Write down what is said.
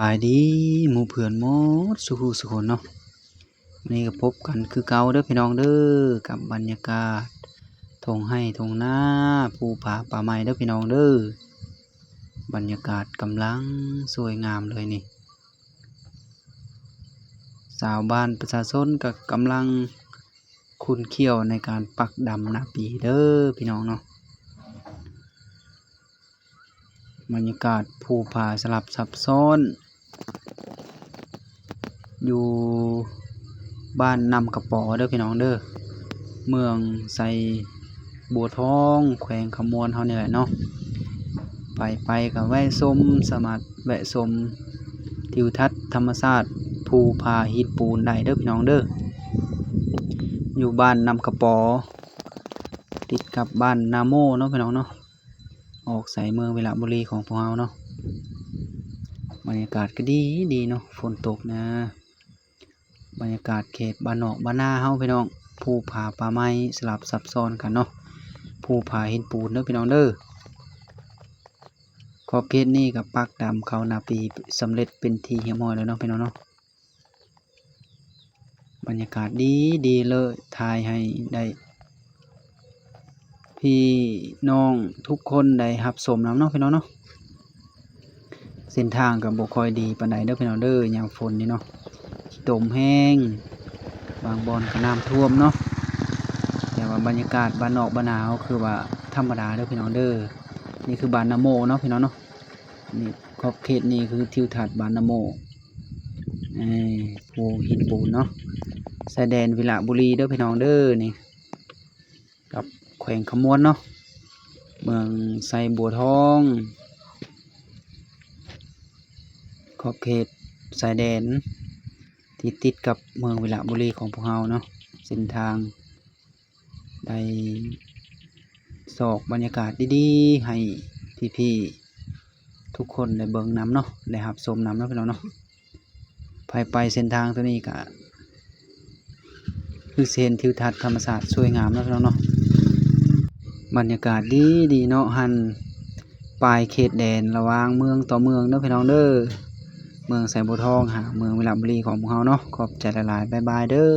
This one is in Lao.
ສະບາຍດີໝູ່ເພື່ອນໝົດສູ່ຜູ້ສູ່ຄົນເນາະ. ມື້ນີ້ກໍພົບກັນຄືເກົ່າເດີພີ່ນ້ອງເດີ ກັບບັນຍາກາດທົ່ງໄຮ່ທົ່ງນາ ພູຜາປ່າໄມ້ເດີພີ່ນ້ອງເດີ. ບັນຍາກາດກຳລັງສວຍງາມເລີຍນີ້. ຊາວບ້ານປະຊາຊົນກໍກຳລັງຂຸ້ນຂ້ຽວໃນການປັກດຳນາປີເດີພີ່ນ້ອງເນາະ. ບັນຍາກາດພູຜາສະຫຼັບຊັບຊ້ອນ ຢູ່ບ້ານນ້ຳກະປໍເດີພີ່ນ້ອງເດີ ເມືອງໄຊບົວທອງ ແຂວງຄຳມ່ວນເຮົານີ້ແຫຼະເນາະ. ໃຜໄປກໍແວະຊົມ ສາມາດແວະຊົມທິວທັດທຳມະຊາດພູຜາຫີນປູນໄດ້ເດີພີ່ນ້ອງເດີ. ຢູ່ບ້ານນ້ຳກະປໍ ຕິດກັບບ້ານນາໂມເນາະພີ່ນ້ອງເນາະ. ອອກໃສ່ເມືອງວິລະບູລີຂອງພວກເຮົາເນາະ. ບັນຍາກາດກໍດີດີເນາະ ຝົນຕົກນະ. ບັນຍາກາດເຂດບ້ານນອກບ້ານນາເຮົາພີ່ນ້ອງ ພູຜາປ່າໄມ້ສະຫຼັບຊັບຊ້ອນກັນເນາະ ພູຜາຫີນປູນເດີພີ່ນ້ອງເດີ. ຂອບເຂດນີ້ກໍປັກດຳເຂົ້ານາປີສຳເລັດເປັນທີ່ຮຽບຮ້ອຍແລ້ວເນາະພີ່ນ້ອງເນາະ. ບັນຍາກາດດີດີເລີຍ ຖ່າຍໃຫ້ໄດ້ພີ່ນ້ອງທຸກຄົນໄດ້ຮັບຊົມນຳເນາະພີ່ນ້ອງເນາະ. ເສັ້ນທາງກໍບໍ່ຄ່ອຍດີປານໃດເດີພີ່ນ້ອງເດີ ຍາມຝົນນີ້ເນາະ ຂີ້ຕົມແຮງ ບາງບ່ອນກໍນ້ຳຖ້ວມເນາະ. ແຕ່ວ່າບັນຍາກາດບ້ານນອກບ້ານນາເຮົາຄືວ່າທຳມະດາເດີພີ່ນ້ອງເດີ. ນີ້ຄືບ້ານນາໂມເນາະພີ່ນ້ອງເນາະ. ນີ້ຂອບເຂດນີ້ຄືທິວທັດບ້ານນາໂມ ເອີ ພູຫີນປູນເນາະ ຊາຍແດນວິລະບູລີເດີພີ່ນ້ອງເດີ ນີ້ກັບແຂວງຄຳມ່ວນເນາະ ເມືອງໄຊບົວທອງ ຂອບເຂດຊາຍແດນທີ່ຕິດກັບເມືອງວິລະບູລີຂອງພວກເຮົາເນາະ. ເສັ້ນທາງ ໄດ້ຊອກບັນຍາກາດດີໆໃຫ້ພີ່ໆທຸກຄົນໄດ້ເບິ່ງນຳເນາະ ໄດ້ຮັບຊົມນຳເນາະພີ່ນ້ອງເນາະ. ໃຜໄປເສັ້ນທາງໂຕນີ້ກະຄືຊິເຫັນທິວທັດທຳມະຊາດສວຍງາມເນາະພີ່ນ້ອງເນາະ. ບັນຍາກາດດີໆເນາະ ຫັ້ນປາຍເຂດແດນລະຫວ່າງເມືອງຕໍ່ເມືອງເດີພີ່ນ້ອງເດີ ເມືອງໄຊບົວທອງຫາເມືອງວິລະບູລີຂອງພວກເຮົາເນາະ. ຂອບໃຈຫຼາຍໆ ບາຍບາຍເດີ.